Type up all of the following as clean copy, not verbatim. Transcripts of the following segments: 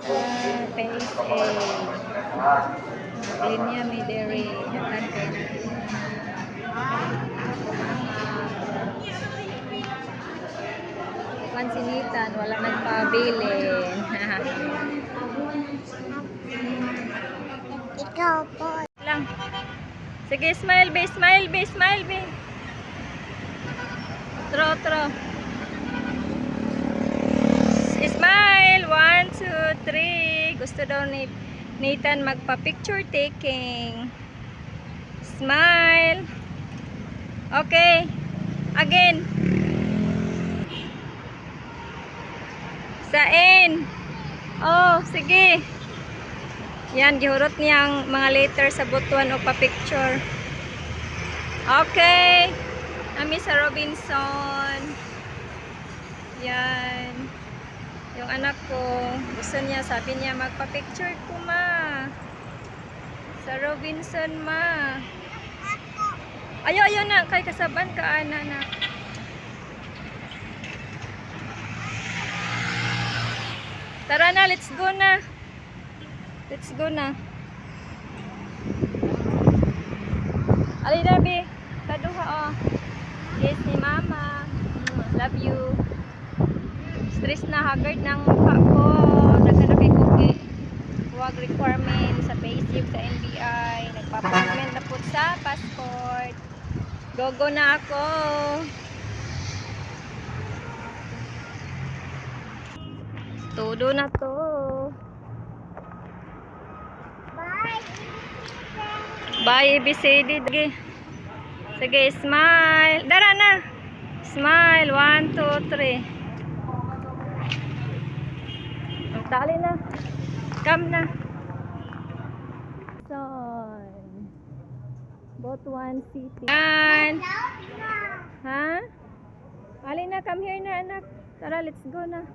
Ah, phase A. Linya mi diri. Daghan kay na. Pansinitan, wala nagpabilin. Ikaw po. Lang. Sige, smile, be, smile, be, smile, be. Tro, tro. Smile! One, two, three. Gusto daw ni Nathan magpa-picture taking. Smile. Okay. Again. Sa N. Oh, sige. Yan, gihurot niya ang mga letter sa butuan o pa-picture. Okay. Nami sa Robinson. Yan. Yung anak ko, gusto niya, sabi niya, magpa-picture ko, ma. Sa Robinson, ma. Ayo, ayo na. Kay kasaban ka, ana, na. Tara na, let's go na. Let's go na. Ali na, Bi. Kaduha, oh. Kiss ni Mama. Love you. Stress na, haggard ng mukha ko. Daghan na kay Kuki. Huwag requirement sa payslip sa NBI. Nagpa-appointment na po sa passport. Go, go na ako. Todo na to. Bye. Bye, ABCD. Sige. Sige, smile. Dara na. Smile. One, two, three. Ang tali na. Come na. Son. Botuan City. Yan. Ha? Ali na, come here na, anak. Tara, let's go na.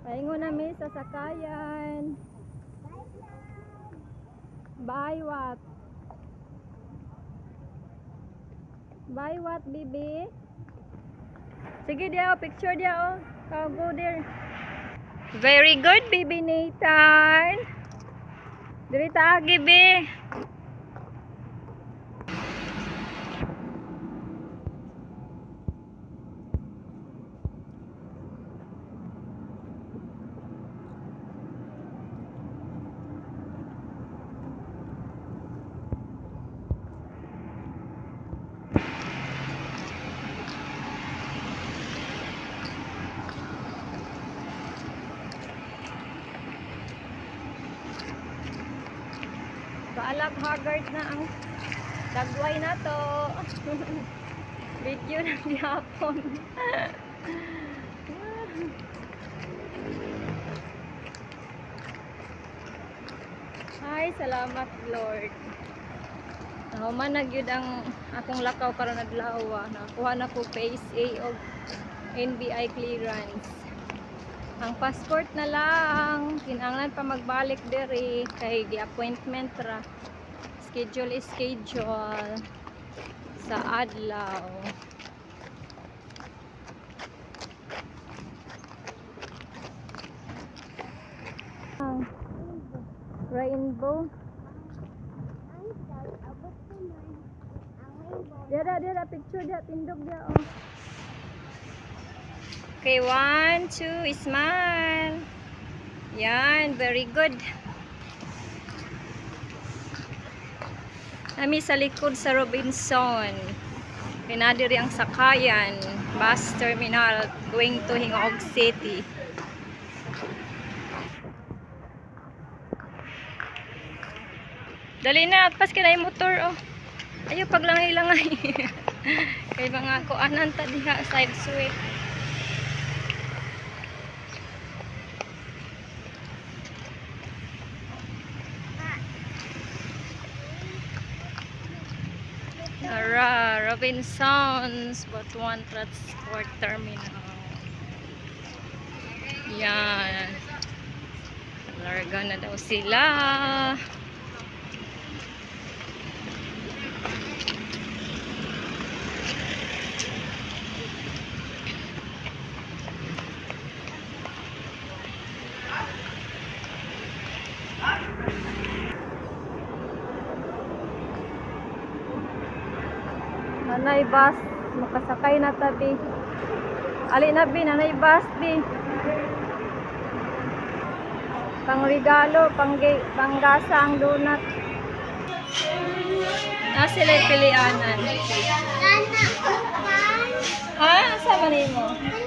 Pahingo na mi sa sakayan. Bye, what? Bye, what, baby? Sige, dia, oh, picture dia, oh. Go, go there. Very good, baby Nathan. Diri ta, gibi. Baalag haggard na ang dagway na to. Video na gihapon. Ay, salamat Lord. Nahuman na gyud ang akong lakaw karon adlaw. Nakuha na ko phase A og NBI clearance. Ang passport na lang, kinahanglan pa magbalik diri kay gi-appointment ra. Schedule is schedule sa adlaw. Ah, rainbow. Ang abot ko man. Ang rainbow. Dira, dira, picture dia, tindog dia, oh. Okay, one, two, smile. Yan, very good. Nami sa likod sa Robinson. Pinadiri ang sakayan, bus terminal going to Gingoog City. Dali na, pas kay na motor oh. Ayo paglangay-langay. Kay mga kuanan ta diha side sweep. Tara, Robinsons, Butuan Transport Terminal. Yan. Larga na daw sila. Naay bus, makasakay na ta, bi. Ali na, bi, naay bus, bi. Pangregalo, panggasa ang donut. Na sila pilianan. Nana, upan. Ha? Asa man nimo? Ano